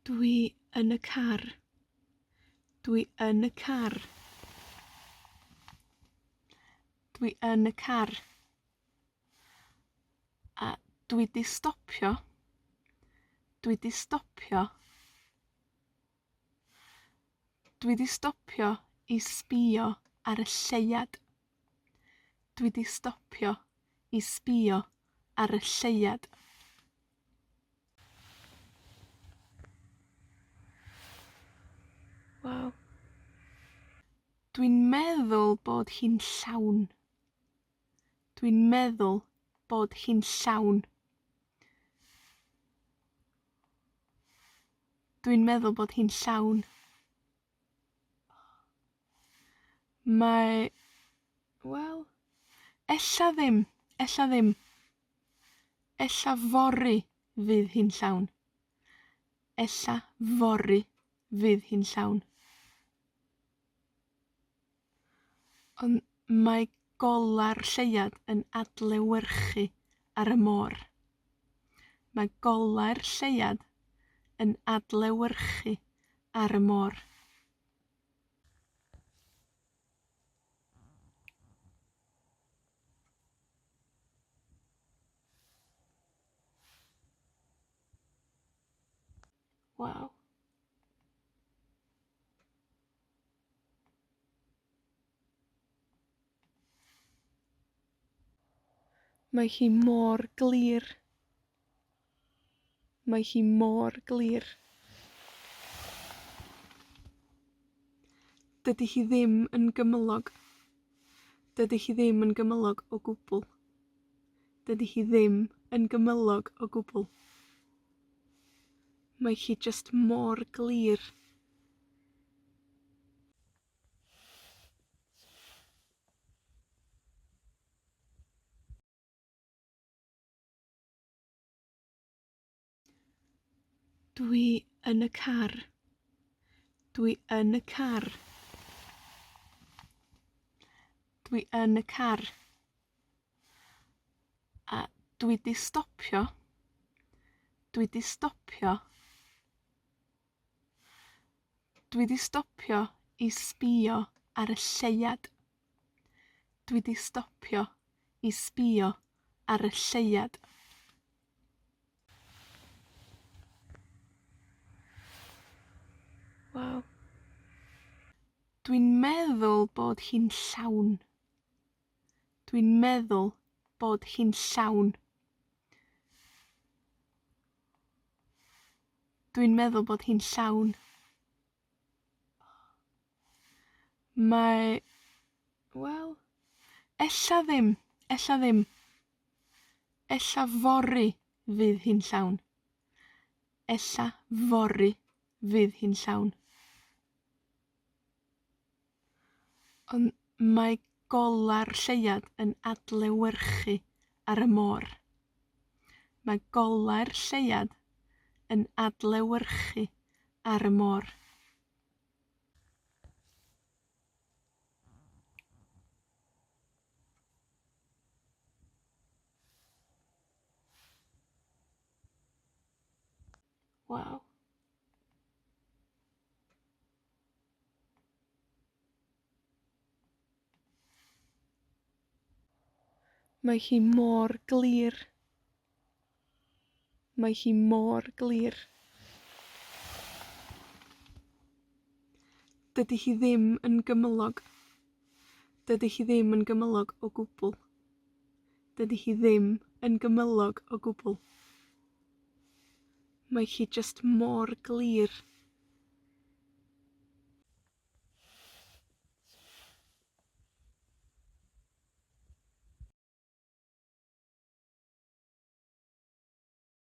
Dwi yn y car. Dwi yn y car. Dwi yn y car. A dwi 'di stopio. Dwi 'di stopio. Dwi 'di stopio i sbïo ar y lleuad. Dwi 'di stopio i sbïo ar y lleuad. Waw. Dwi'n meddwl bod hi'n llawn. Dwi'n meddwl bod hi'n llawn. Dwi'n meddwl bod hi'n llawn. Mae, wel, ella ddim, ella ddim. Ella fory fydd hi'n llawn. Ella fory fydd hi'n llawn. Ond mae gola'r lleuad yn adlewyrchu ar y môr. Mae golau'r lleuad yn adlewyrchu ar y môr. Waw. Mae hi mor glir. Mae hi mor glir. Dydy hi ddim yn gymylog. Dydy hi ddim yn gymylog o gwbwl. Dydy hi ddim yn gymylog o gwbwl. Mae hi jyst mor glir. Dwi yn y car. Dwi yn y car. Dwi yn y car. A dwi 'di stopio. Dwi 'di stopio. Dwi 'di stopio i sbïo ar y lleuad. Dwi 'di stopio i sbïo ar y lleuad. Waw. Dwi'n meddwl bod hi'n llawn. Dwi'n meddwl bod hi'n llawn. Dwi'n meddwl bod hi'n llawn. Mae, wel, ella ddim, ella ddim. Ella fory fydd hi'n llawn. Ella fory fydd hi'n llawn. Ond mae gola'r lleuad yn adlewyrchu ar y môr. Mae golau'r lleuad yn adlewyrchu ar y môr. Waw. Mae hi mor glir. Mae hi mor glir. Dydy hi ddim yn gymylog. Dydy hi ddim yn gymylog o gwbwl. Dydy hi ddim yn gymylog o gwbwl. Mae hi jyst mor glir.